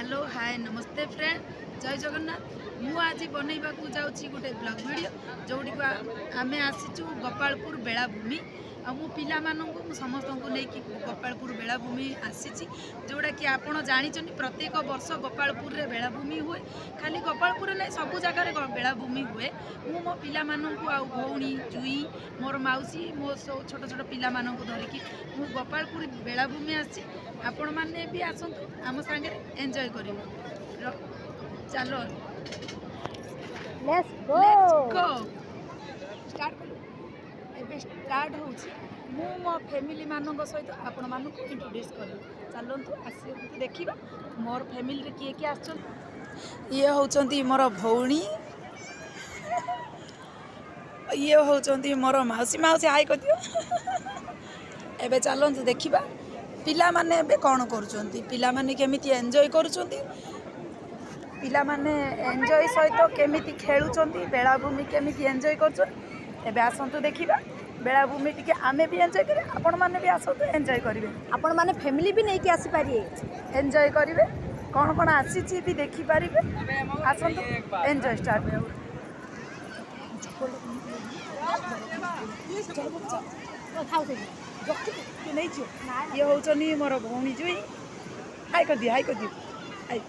Hello, ହାଏ, ନମସ୍ତେ friend, ଜୟ ଜଗନ୍ନାଥ। ମୁଁ ଆଜି ବନେଇବାକୁ ଯାଉଛି ଗୋଟେ ବ୍ଲଗ୍ ଭିଡ଼ିଓ, ଯେଉଁଠିକୁ ଆମେ ଆସିଛୁ ଗୋପାଳପୁର ବେଳାଭୂମି। ଆଉ ମୁଁ ପିଲାମାନଙ୍କୁ, ମୁଁ ସମସ୍ତଙ୍କୁ ନେଇକି ଗୋପାଳପୁର ବେଳାଭୂମି ଆସିଛି, ଯେଉଁଟାକି ଆପଣ ଜାଣିଛନ୍ତି, ପ୍ରତ୍ୟେକ ବର୍ଷ ଗୋପାଳପୁରରେ ବେଳାଭୂମି ହୁଏ। ଖାଲି ଗୋପାଳପୁରରେ ନାହିଁ, ସବୁ ଜାଗାରେ ବେଳାଭୂମି ହୁଏ। ମୁଁ ମୋ ପିଲାମାନଙ୍କୁ ଆଉ ଭଉଣୀ, ଜୁଇ, ମୋର ମାଉସୀ, ମୋ ସବୁ ଛୋଟ ଛୋଟ ପିଲାମାନଙ୍କୁ ଧରିକି ମୁଁ ଗୋପାଳପୁର ବେଳାଭୂମି ଆସିଛି। ଆପଣମାନେ ବି ଆସନ୍ତୁ, ଆମ ସାଙ୍ଗରେ ଏନ୍ଜୟ କରିବେ। ଚାଲ। Let's go. Let's go. Start କଲୁ। ଏବେ ଷ୍ଟାର୍ଟ ହେଉଛି। ମୁଁ ମୋ ଫ୍ୟାମିଲିମାନଙ୍କ ସହିତ ଆପଣମାନଙ୍କୁ ଇଣ୍ଟ୍ରୋଡ୍ୟୁସ୍ କରିବି। ଚାଲନ୍ତୁ, ଆସିବାକୁ ଦେଖିବା ମୋର ଫ୍ୟାମିଲିରେ କିଏ କିଏ ଆସିଛନ୍ତି। ଇଏ ହେଉଛନ୍ତି ମୋର ଭଉଣୀ, ଇଏ ହେଉଛନ୍ତି ମୋର ମାଉସୀ। ମାଉସୀ, ହାଇ କରିଦିଅ। ଏବେ ଚାଲନ୍ତୁ ଦେଖିବା ପିଲାମାନେ ଏବେ କ'ଣ କରୁଛନ୍ତି, ପିଲାମାନେ କେମିତି ଏନ୍ଜୟ କରୁଛନ୍ତି, ପିଲାମାନେ ଏନ୍ଜୟ ସହିତ କେମିତି ଖେଳୁଛନ୍ତି, ବେଳାଭୂମି କେମିତି ଏନ୍ଜୟ କରୁଛନ୍ତି। ଏବେ ଆସନ୍ତୁ ଦେଖିବା ବେଳାଭୂମି ଟିକେ। ଆମେ ବି ଏନ୍ଜୟ କରିବେ, ଆପଣମାନେ ବି ଆସନ୍ତୁ, ଏନ୍ଜୟ କରିବେ। ଆପଣମାନେ ଫ୍ୟାମିଲି ବି ନେଇକି ଆସିପାରିବେ। ଏନ୍ଜୟ କରିବେ, କ'ଣ କ'ଣ ଆସିଛି ବି ଦେଖିପାରିବେ। ଆସନ୍ତୁ, ଏନ୍ଜୟ ଷ୍ଟାର୍ଟ। ଥାଉ ସେଠି। ନେଇଯିବ। ଇଏ ହେଉଛନ୍ତି ମୋର ଭଉଣୀ ଜୁଇ। ହାଇ କରିଦିଅ, ହାଇ କରିଦିଅ, ହାଇ।